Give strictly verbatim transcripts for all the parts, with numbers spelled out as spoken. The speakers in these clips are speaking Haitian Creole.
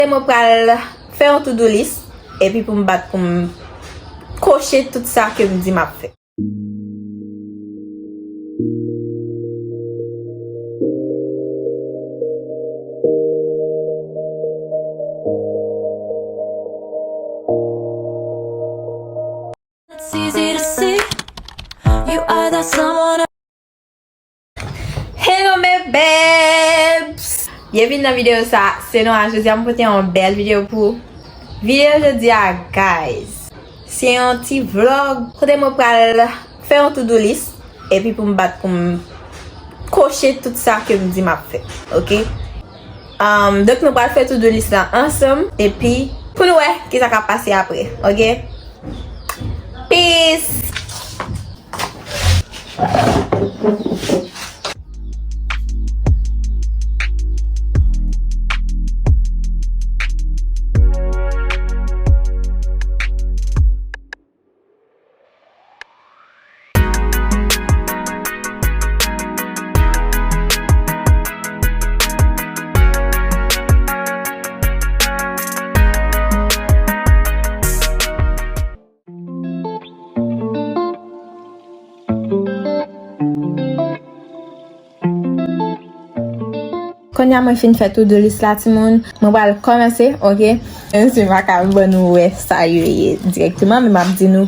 Mwen pral fè yon to-do list, epi pou m bat pou m koche tout sa ke m di m ap fè. It's easy to see you are that someone. Hello mes babes! Byenvini nan videyo sa. Se Nora, jodi a m pote yon bèl videyo pou ou. Videyo jodi a, guys, se yon ti vlog kote mwen pral fè yon to-do list, epi pou m bat pou m koche tout sa ke m di m ap fè, oke? Um, donk nou pral fè to-do list la ansanm, epi pou nou wè kisa k ap pase apre, oke? Peace! Kounye a mwen fin fè to-do list la, timoun. Mwen pral kòmanse, oke? Menm si m pa ka ban nou wè sa yo ye dirèkteman, men m ap di nou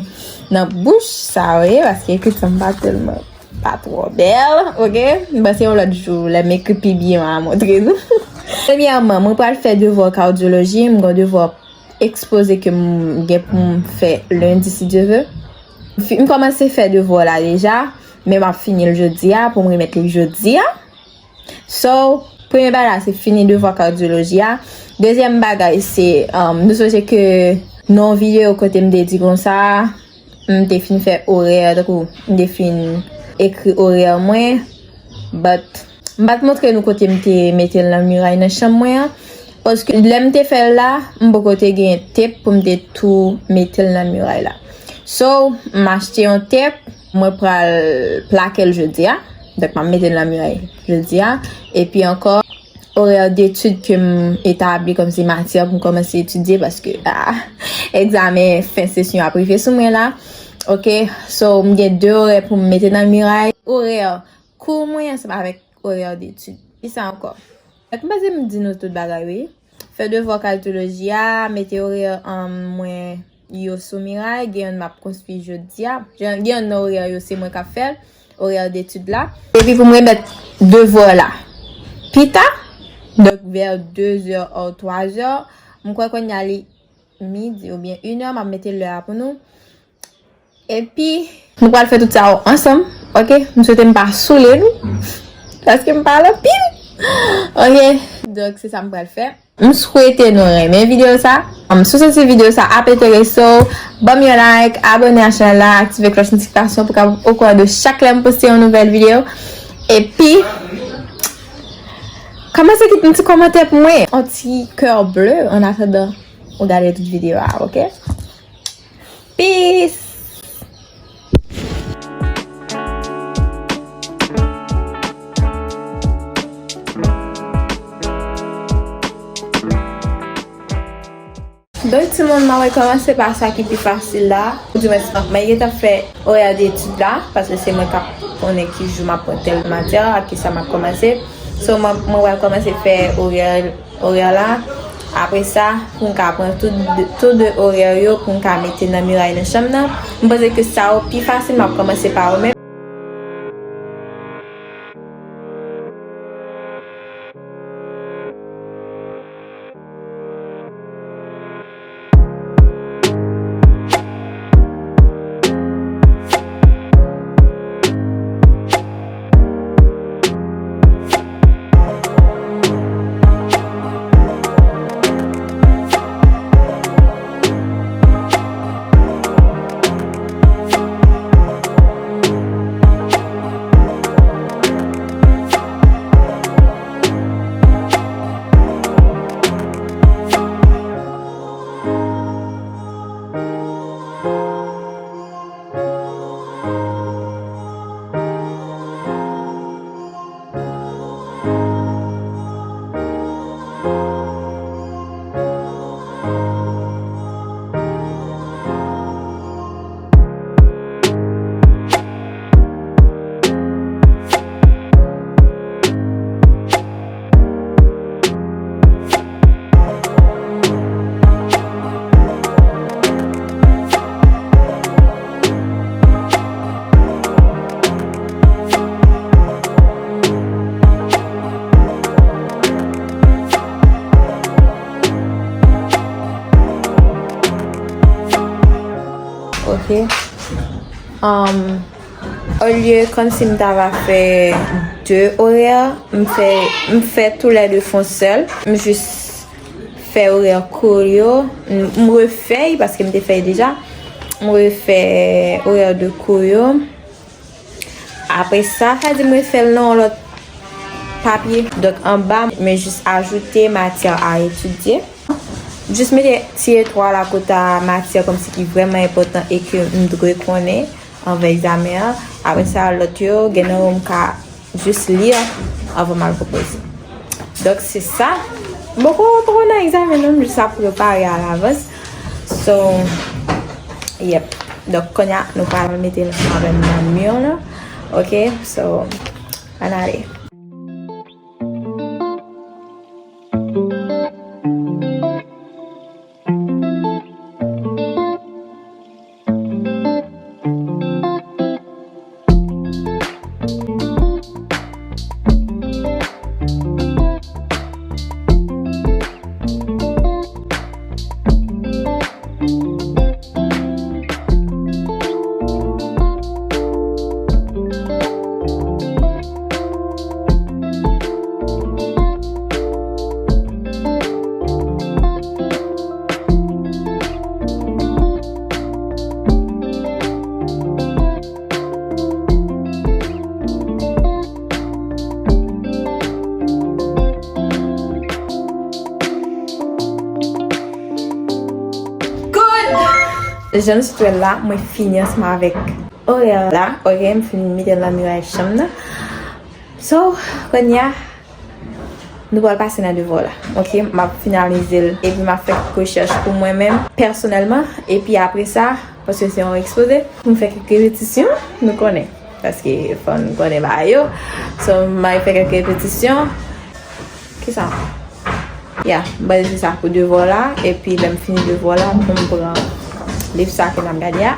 nan bouch sa yo ye, paske ekritan m pa tèlman, pa twò bèl, oke? M panse yon lòt jou, lè m ekri pi byen, m a montre nou. Premyèman, mwen pral fè devwa kadyoloji, m gen devwa ekspoze ke m gen pou m fè lendi, si Dye vle. Fi-, m kòmanse fè devwa la deja, men m ap fini l jodi a, pou m remèt li jodi a. So, premye bagay la, se fini devwa kadyoloji a. Dezyèm bagay, se, um, nou sonje ke nan yon videyo kote m te di konsa, m te fin fè orè, tankou m te fin ekri orè mwen, but m pa t montre nou kote m te mete l nan miray nan chanm mwen an, paske lè m te fè l la, m poko te gen tep pou m te tou mete l nan miray la. So, m achte yon tep, mwen pral plake l jodi a. Donk, m ap mete l nan miray jodi a. Epi ankò, orè detid ke m etabli kòmsi matyè pou m kòmanse etidye, paske, ah, egzamen fen sesyon ap rive sou mwen la. Oke, so, m gen de orè pou m mete nan miray. Orè kou mwen ansanm avèk orè detid. Kisa ankò? Donk, m panse m di nou tout bagay, wi. Fè devwa kadyoloji a, mete orè, um, mwen yo sou miray, gen yonn m ap konstwi jodi a. Gen, gen yonn nan orè yo, se mwen k ap fè l, orè detid la. Epi pou m remèt devwa la pita, donk, vè de zè ou twa zè, m kwè kounye a li midi oubyen inè, m ap mete lè a pou nou. Epi, nou pral fè tout sa yo ansanm, oke? M swete m pa soule nou, paske m pale anpil. Oke, donk se sa m pral fè. M swete nou renmen videyo sa. Um, si w santi videyo sa ap enterese w, ban m yon like, abòne a chanèl la, aktive klòch notifikasyon pou w kapab okouran de chak lè m poste yon nouvèl videyo. Epi, kòmanse kite yon ti kòmantè pou mwen, yon ti kè ble, an atandan ou gade tout videyo a, oke? Peace! Donk, timoun, mwen kòmanse pa sa ki pi fasil la. Ou di mwen, mwen gentan fè orè detid la, paske se mwen k ap konnen ki jou m ap pran tèl matyè, ak ki sa m ap kòmanse. So, mwen, mwen pral kòmanse fè orè orè la. Apre sa, pou m ka pran tout de, tout de orè yo, pou m ka mete nan miray nan chanm nan. M panse ke sa yo pi fasil, m ap kòmanse pa yo menm. Ok. Um, olye kòmsi m ta va fè de orè, m fè, m fè toulède fè yon sèl. M jis fè orè kou yo. M, m refè y paske m te fè y deja. M refè orè de kou yo. Apre sa, sa di mwen fè l nan yon lòt papye. Donk, anba, mwen jis ajoute matyè a etidye. Jis mete ti etwal a kote a matyè kòmsi ki vrèman enpòtan e ke m dwe konnen anvan egzamen an. Apre sa, lòt yo, gen nan yo m ka jis li anvan m al konpoze. Donk, se sa. M poko, poko nan egzamen non, m jis ap prepare alavans. So, yep. Donk, kounye a, nou pral mete l ansanm avè m nan mi an la. Ok, so, ann ale. Good! Jan nou sot wè l la, mwen fini ansanm avèk orè la. Ok, m fin mete l nan miray chanm nan. So, kounye a, nou pral pase nan devwa la. Ok, m ap finalize l. Epi m ap fè kèk rechèch pou mwen menm, pèsonèlman. Epi apre sa, paske se yon ekspoze, pou m fè kèk repetisyon, nou konnen. Paske fò n konnen bagay yo. So, m al fè kèk repetisyon. Kisa? Ya, m pral di sa pou devwa la. Epi, lè m fini devwa la, pou m pran liv sa ke n ap gade a.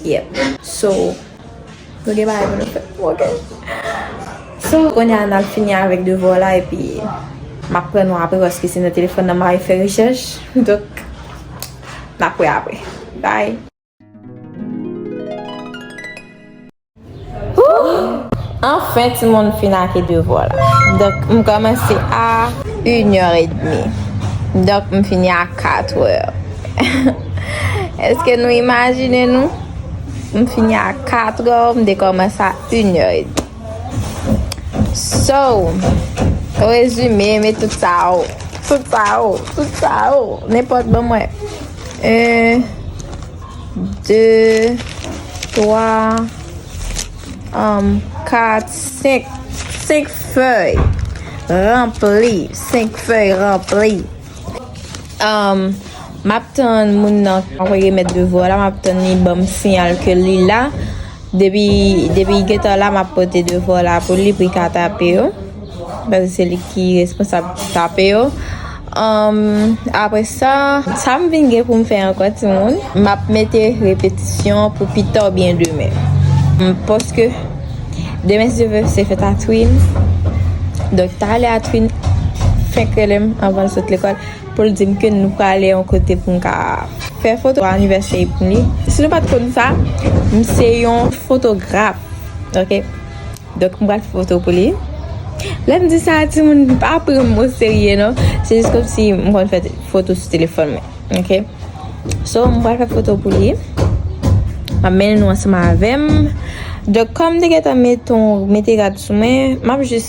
Yep. So, nou gen bagay pou nou fè. Ok. So, kounye a, n al fini avèk devwa la. Epi, m ap pran nou apre, paske se nan telefòn nan m al fè rechèch. Donk, n ap wè apre. Bye. Wouh! Anfen, timoun fin ake devwa la. Donk, m kòmanse a inè edmi. Donk, m fini a katrè. Èske nou imajine nou? M fini a katrè, m te kòmanse a inè edmi. So, rezime, men tout sa yo. Tout sa yo. Tout sa yo. Nenpòt, ban mwen. En, de, twa, um, kat, senk. Senk fèy ranpli. Senk fèy ranpli. Um, m ap tann moun nan k ap remèt devwa la, m ap tann li ban m siyal ke li la. Depi, depi l gentan la, m ap pote devwa la pou li, pou l ka tape yo. Paske se li ki responsab tape yo. Um, apre sa, sa m vin gen pou m fè ankò, timoun? M ap mete repetisyon pou pita oubyen demen. Um, paske demen, si Dye vle, se fèt a Twin. Donk, talè a Twin fenk rele m anvan l sot lekòl pou l di m ke nou prale yon kote pou m ka fè foto anivèsè pou li. Si nou pa t konn sa, m se yon fotograf. Ok? Donk, m pral fè foto pou li. Lè m di sa, timoun, pa pran m oserye, non. Se jis kòmsi m konn fè foto sou telefòn mwen. Ok? So, m pral fè foto pou li. M ap mennen nou ansanm avè m. Donk, kòm m te gentan mete yon, mete rad sou mwen, m ap jis,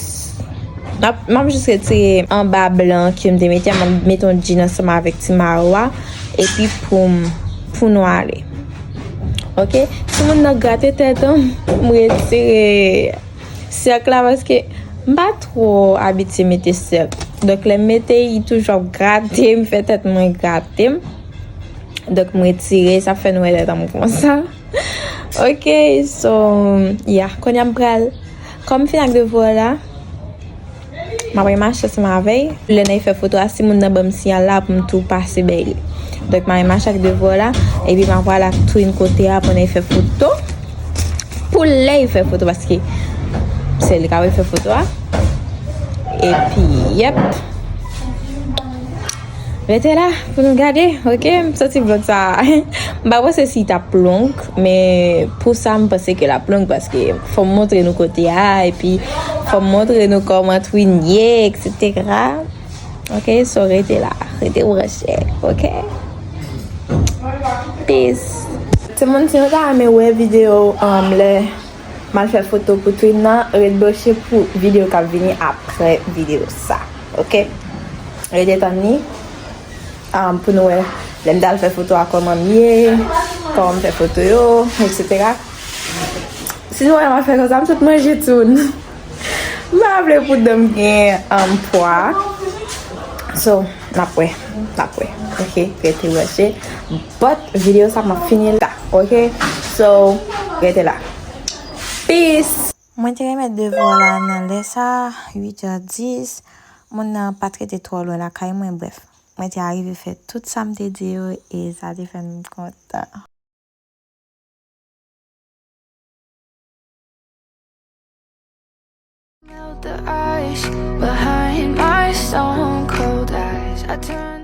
m ap, m ap jis retire anba blan ke m te mete a, m ap mete yon djin ansanm avèk ti mayo a, epi pou m, pou nou ale. Ok? Timoun nan grate tèt an, m retire sèk la paske m pa twò abitye mete sèk. Donk, lè m mete, li toujou ap grate m, fè tèt mwen grate m. Donk, m retire, sa fè nou wè tèt an m konsa. Ok, so, yeah, kounye a m pral, kòm m fin ak devwa la, m ap al mache ansanm avè l. Lè n al fè foto a, si moun nan ban m siyal la, pou m tou pase bay li. Donk, m al mache ak devwa la, epi m ap pral ak Twin kote a pou n al fè foto. Pou lè l fè foto, paske se li k ap fè foto a. Epi, yep. Rete la pou nou gade, ok? M santi vlòg sa a, m pa panse si l t ap long, men pou sa, m panse ke l ap long paske fò m montre nou kote a, epi fò m montre nou kòman Twin ye, et cetera. Ok, so rete la, rete branche, ok? Peace. Timoun, si nou ta renmen wè videyo, um, lè m al fè foto pou Twin nan, ret branche pou videyo k ap vini apre videyo sa, ok? Rete tann li, um, pou nou wè lè m t al fè foto a kòman m ye, kòman m fè foto yo, et cetera. Si nou wè m ap fè konsa, m sot manje tou. M pa vle pou dan m gen, um, pwa. So, n ap wè, n ap wè. Ok, rete branche. But, videyo sa m ap fini la, ok? So, rete la. Peace! Mwen te remèt devwa la nan lè sa, uit è dis. Moun nan pa t rete twò lwen lakay mwen, brèf. Mwen te arive fè tout sa m te di yo, e sa te fè m kontan. Melt the ice behind my stone cold eyes. I turn